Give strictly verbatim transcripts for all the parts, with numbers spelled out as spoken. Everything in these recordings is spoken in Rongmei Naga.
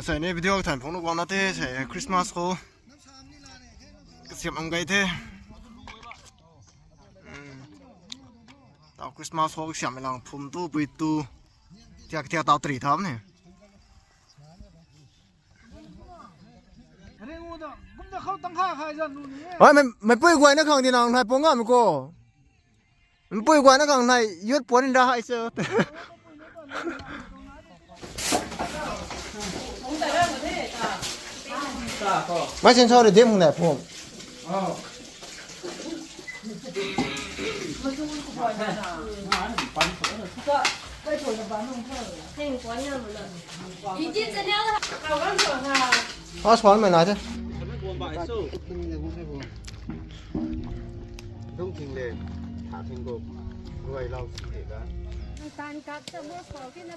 Sei ni video kathan phung nu guang na the, sei Christmas khou kasiam am gay the. Hmm. Tau Christmas khou kasiam lang phum tu, pui tu. Thiak thiak tau tri tham ni. Oi, mei, mei pui guay na khang di nang nai pung ngam ko. Mei pui guay na khang nai yut puan da hai se. Mai sen sau de dim hung nai pung. House phone mei na the. Dong ting le, tha ting ko, guay lau si de ga. Tan kak ta mo so ki na.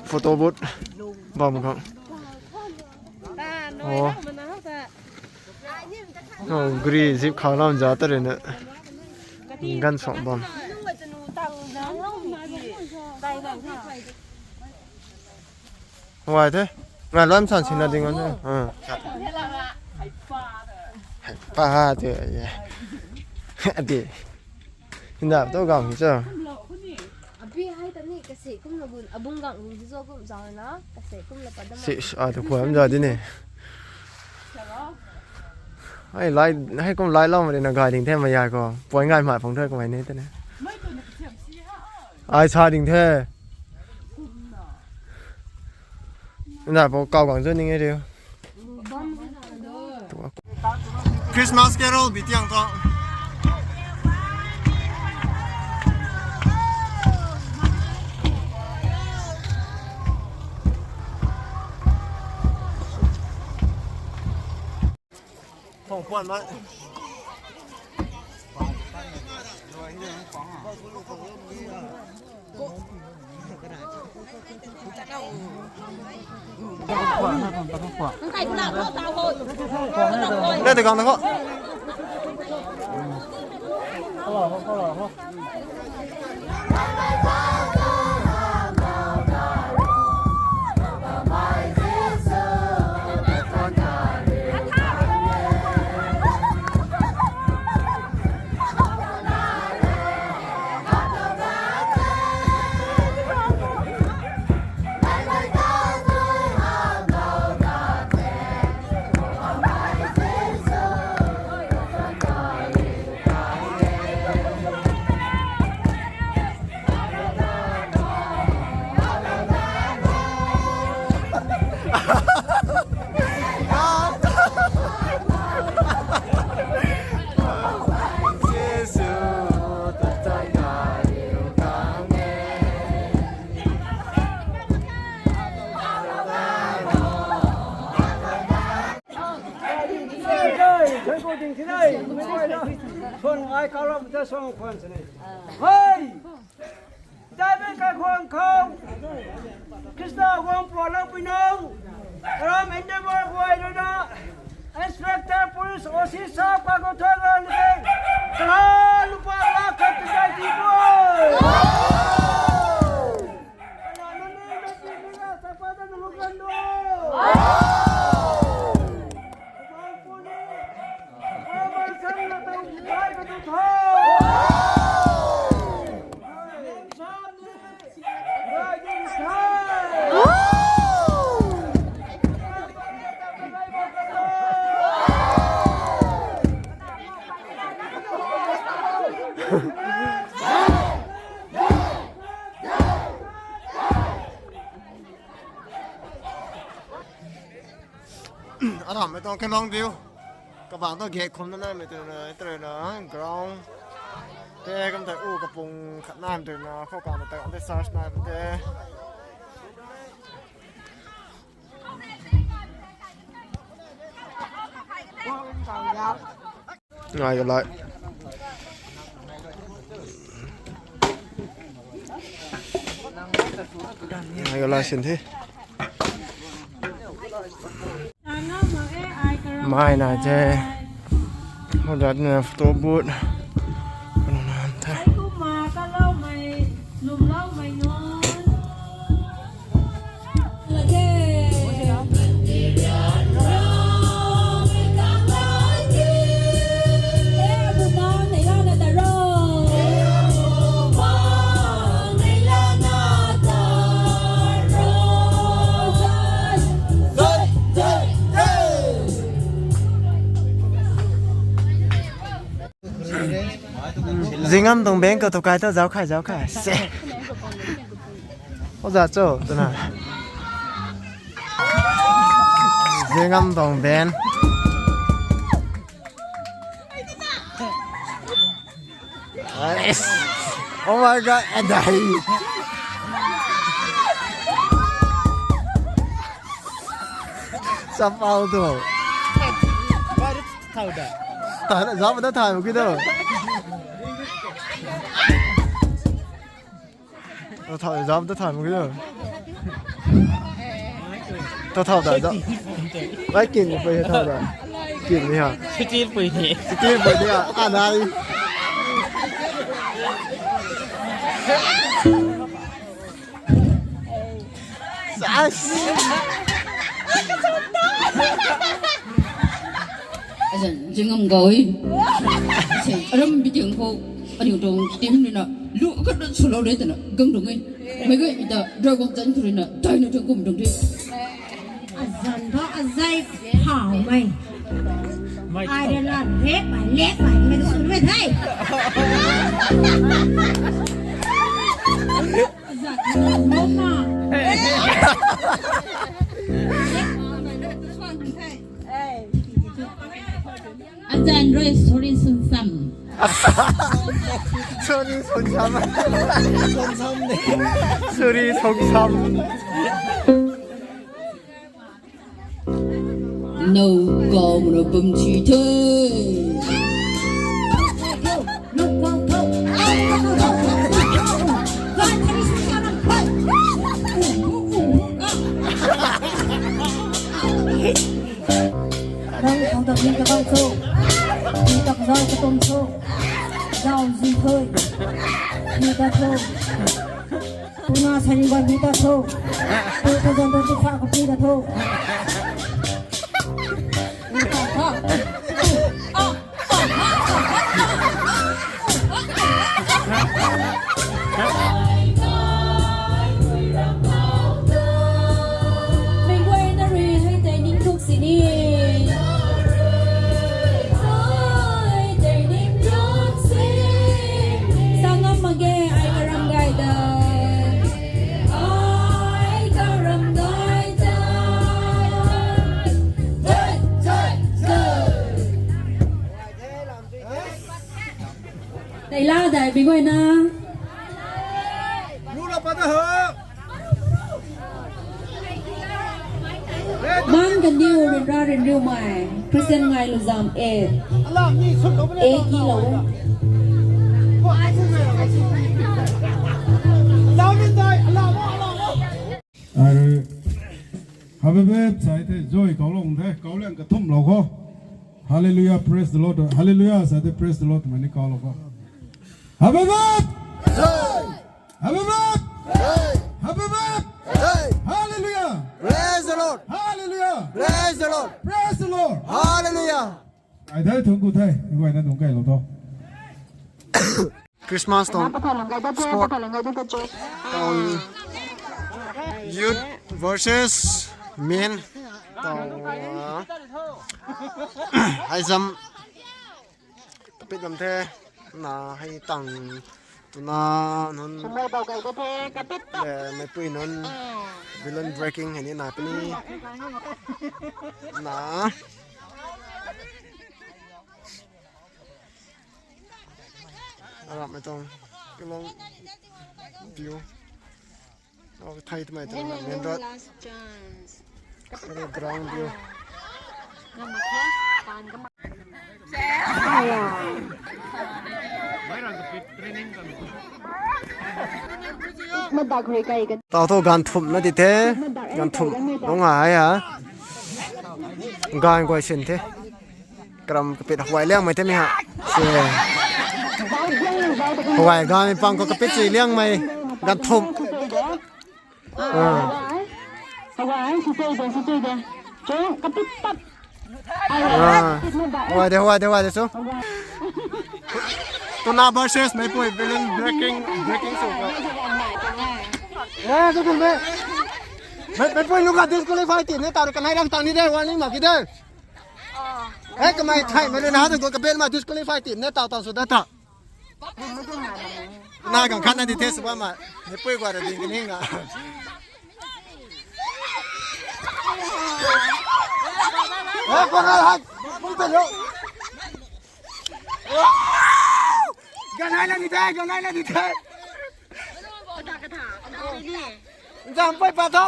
Photo booth bam khang. Oh. Oh, gri zip khang lam za ta rui na. Gan song bam. Wai the. Ngai luan san sina ding on the. Ah. Pa ha te ye. Ade. Hinda to gang hi cha. Abi hai ta ni kasi kum lo bun, abung gang bun zo kum zang na, kasi kum lo pa dam. Si, a to khua am za di ni. Hai lai, hai kum lai lau ma di na gai ding the ma ya ko. Poi ngai mai phong the ko mai ni te ne. Ai sa ding the. Nda po kau gang zo ning e riu. Christmas carol bi tiang tho. Phong puan mai. Nai te gang na kho. Hei! David kaikhwang khou, Krista guang pualou pui nau, ram Endeavour guay rui na, Inspector Police O C Sap Kakhothoilal ni, kalan lupa lak khat tadai ti pui. Aram mei tuang Kenlong view. Kabang tu gate khum na nai mei tu na, tei na ground. Te kam tei u kapung khat nai mei tu na, khou kang tei te search nai mei te. Ngai ka lai. Ngai ka lai sin the. Ngam mak e, ai Mai nai the. Hou dat na photo booth. Nang the. Zingam tuang band khou tu kai tu zauc khe, zauc khe. Se. O za cho, twna. Zingam tuang band. Yes. Oh my God, adai. Chapau tu. Thau da. Thau da, zauc da thau ki tu. Thau, zauc da thau ki tu. Thau, thau da, zauc. Lai kin ni pui thau da. Kin ni ha. Sitil pui ni. Sitil pui ni ha. Anai. Sas. Azan, Zingam gau e. Azan, aram bitiang khou, aniu tuang team ruina, lu khat na swlou re twna, gam dung e. Mei gay ta, Dragon Chan khou ruina, dai na tuang kum dung de. Azan tho, azai, how mei. Ai rui la, left mei, left mei, mei sw mei the. Azan, mama. Azan rui sorry sunsam. Sorry sunsam. Sunsam de. Sorry sunsam. No kau mana bam chi the. Nang khang ta mi ta kau cho, mi ta kazau katum cho, zau zi thoi, mi ta cho, tuna sani wan mi ta cho, tu ta zan tu tu fa ko pi ta cho. Mei guayna rui hei tei ningthuk sini. Hei tei ningthuk sini. Sangam mak ge, ai karam gay da. Ai karam gay da. Neihla dai mei guayna. Bang kaniw ryanra ryanriu mei. President ngai lu zam e. E ki lou. Arui, happy birthday, sai the, joy kau lou the, kau liang kathumh lou kho. Hallelujah, praise the Lord. Hallelujah, sai the, praise the Lord, mani kau lou kho. Happy birthday! Happy birthday! Happy birthday! Hallelujah! Praise the Lord! Hallelujah! Praise the Lord! Praise the Lord! Hallelujah! Ai the, thung ku the, iwai na nung kai lou tho. Christmas tong sport tong youth versus men tong, uh, high jump tapit lam the na hei tang tuna nun le meipui nun balloon breaking hei ni na puni na. Arap mei tong kalong view. Oh, thai tumei tong main road. Ground view. Tau tho ganv thumh na ti the, ganv thumh nung ai ha. Ganv guay sin the. Karam kapit hawai liangmei tei mi ha. Se. Hawai gamei pang khou kapit si liangmei. Ganthum. Ah. Hawai, si si de, si si de. Chong, kapit pat. Ah. Hawai de, hawai de, hawai de, so. Tuna versus Meipui, Berlin breaking, breaking so. Eh, so me. Mei, Meipui lu ka disqualify ti ne, taru kanai ram tang ni de, warning mak ki de. Eh, kamei thai, mei na tu go kapit ma disqualify ti ne, tau tau so da ta. Na gang khat na di the sw ba ma. Ni pui gua ra ding kani nga. Eh, kua na hai. Pui pe lo. Ganai na di the, ganai na di the. Jam pai pa tho.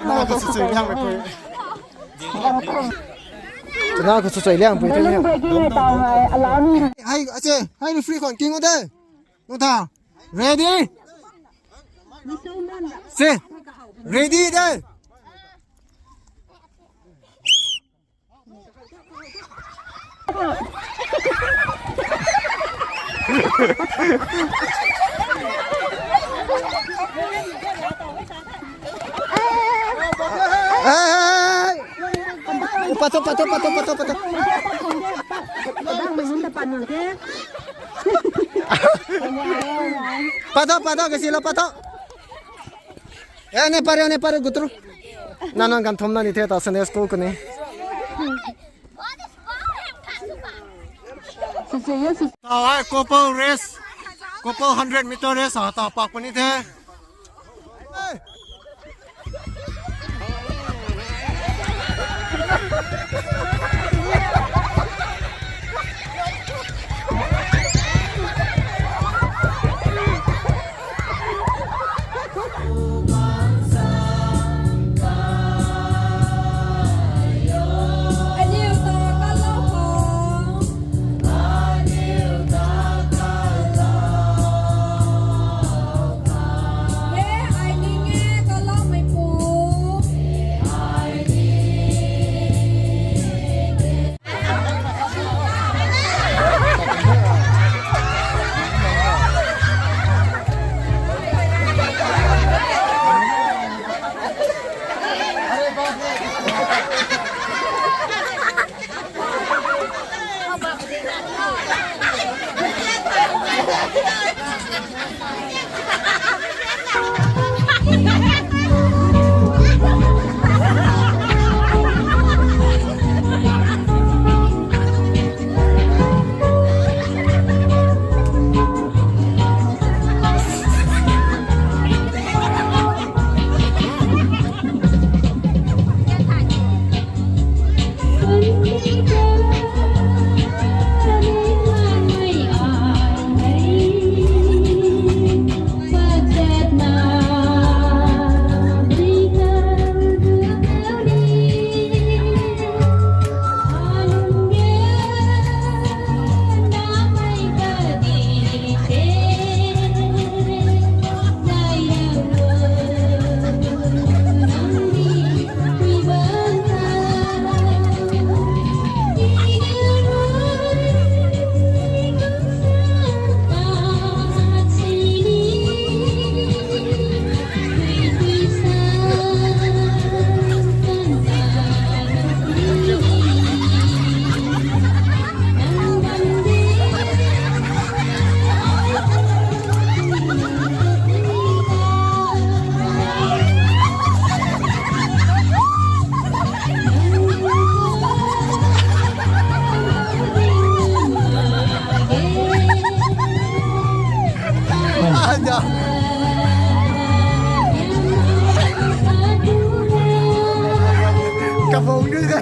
Na khou sw sui liang pui. Na khou sw sui liang pui. Hai, ache, hai referee khwan king o de. Nung ta. Ready? Se. Ready de. Hey, hey, hey. Pato, pato, pato, pato, pato. Pato, pato, kasi lo, pato. Eh, ne pare, ne pare, gutru. Na, na, ganthum na ni the ta Sunday school kuni. Tau hai couple race, couple hundred meter race ha, tau pak puni the. Kabong ni de.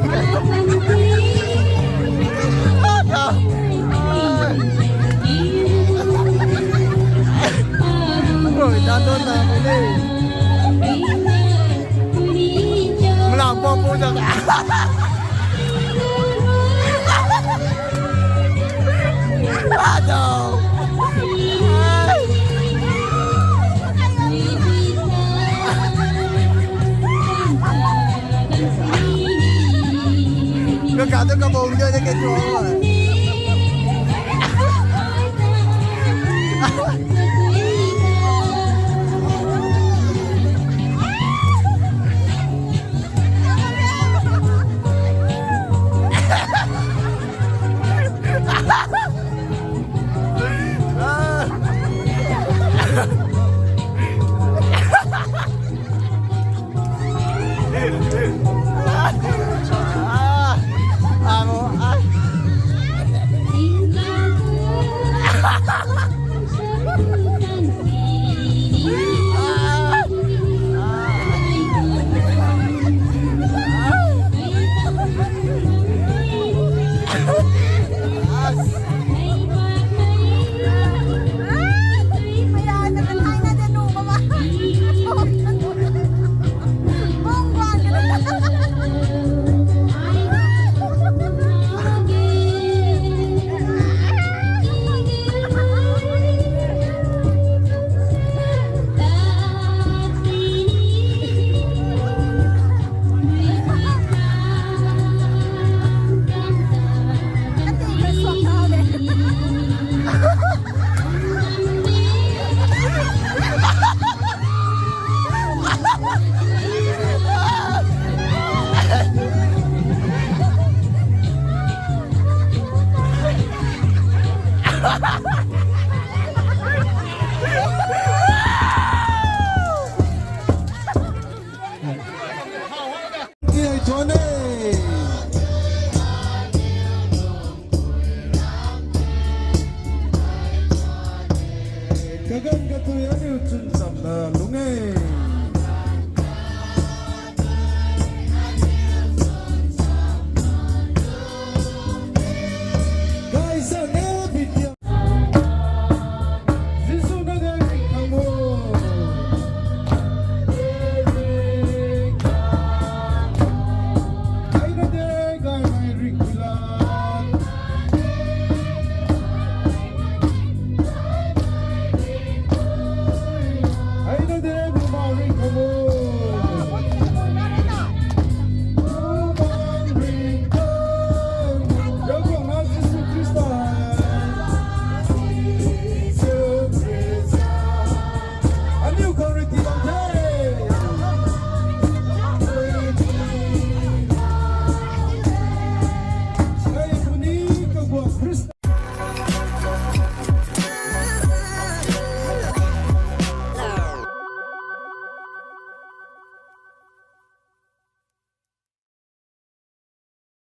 Oi, dan don na ni. Mlang bom bom da. Tau. Kaka tu kabung jo de ke tuang.